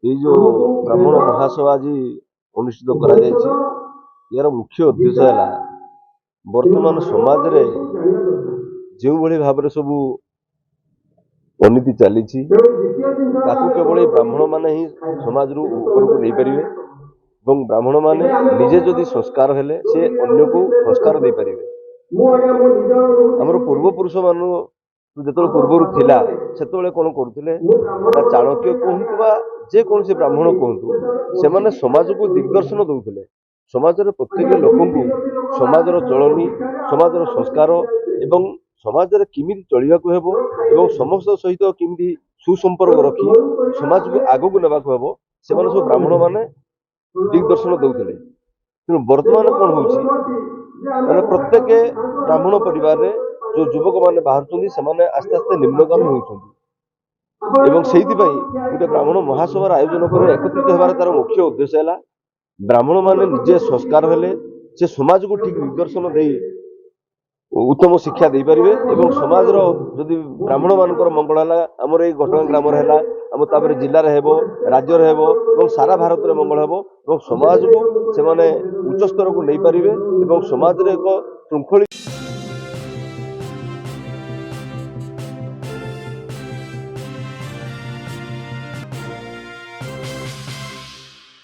ଏଇ ଯେଉଁ ବ୍ରାହ୍ମଣ ମହାସଭା ଆଜି ଅନୁଷ୍ଠିତ କରାଯାଇଛି, ଏହାର ମୁଖ୍ୟ ଉଦ୍ଦେଶ୍ୟ ହେଲା, ବର୍ତ୍ତମାନ ସମାଜରେ ଯେଉଁଭଳି ଭାବରେ ସବୁ ଅନୀତି ଚାଲିଛି, ତାକୁ କେବଳ ଏଇ ବ୍ରାହ୍ମଣମାନେ ହିଁ ସମାଜରୁ ଉପରକୁ ନେଇପାରିବେ ଏବଂ ବ୍ରାହ୍ମଣମାନେ ନିଜେ ଯଦି ସଂସ୍କାର ହେଲେ ସେ ଅନ୍ୟକୁ ସଂସ୍କାର ଦେଇପାରିବେ। ଆମର ପୂର୍ବପୁରୁଷ ମାନ ଯେତେବେଳେ ପୂର୍ବରୁ ଥିଲା, ସେତେବେଳେ କ'ଣ କରୁଥିଲେ ନା, ଚାଣକ୍ୟ କୁହନ୍ତୁ ବା ଯେକୌଣସି ବ୍ରାହ୍ମଣ କୁହନ୍ତୁ, ସେମାନେ ସମାଜକୁ ଦିଗ୍ଦର୍ଶନ ଦଉଥିଲେ। ସମାଜର ପ୍ରତ୍ୟେକ ଲୋକଙ୍କୁ ସମାଜର ଚଳନି, ସମାଜର ସଂସ୍କାର ଏବଂ ସମାଜରେ କେମିତି ଚଳିବାକୁ ହେବ ଏବଂ ସମସ୍ତ ସହିତ କେମିତି ସୁସମ୍ପର୍କ ରଖି ସମାଜକୁ ଆଗକୁ ନେବାକୁ ହେବ, ସେମାନେ ସବୁ ବ୍ରାହ୍ମଣମାନେ ଦିଗ୍ଦର୍ଶନ ଦଉଥିଲେ। ତେଣୁ ବର୍ତ୍ତମାନ କ'ଣ ହଉଛି, ମାନେ ପ୍ରତ୍ୟେକ ବ୍ରାହ୍ମଣ ପରିବାରରେ ଯୋଉ ଯୁବକମାନେ ବାହାରୁଛନ୍ତି, ସେମାନେ ଆସ୍ତେ ଆସ୍ତେ ନିମ୍ନଗାମୀ ହେଉଛନ୍ତି ଏବଂ ସେଇଥିପାଇଁ ଗୋଟେ ବ୍ରାହ୍ମଣ ମହାସଭାର ଆୟୋଜନ କରି ଏକତ୍ରିତ ହେବାର ତାର ମୁଖ୍ୟ ଉଦ୍ଦେଶ୍ୟ ହେଲା, ବ୍ରାହ୍ମଣମାନେ ନିଜେ ସଂସ୍କାର ହେଲେ ସେ ସମାଜକୁ ଠିକ ଦିଗ୍ଦର୍ଶନ ଦେଇ ଉତ୍ତମ ଶିକ୍ଷା ଦେଇପାରିବେ ଏବଂ ସମାଜର ଯଦି ବ୍ରାହ୍ମଣମାନଙ୍କର ମଙ୍ଗଳ ହେଲା, ଆମର ଏଇ ଘଟଗାଁ ଗ୍ରାମରେ ହେଲା, ଆମ ତାପରେ ଜିଲ୍ଲାରେ ହେବ, ରାଜ୍ୟରେ ହେବ ଏବଂ ସାରା ଭାରତରେ ମଙ୍ଗଳ ହେବ ଏବଂ ସମାଜକୁ ସେମାନେ ଉଚ୍ଚ ସ୍ତରକୁ ନେଇପାରିବେ ଏବଂ ସମାଜରେ ଏକ ଶୃଙ୍ଖଳିତ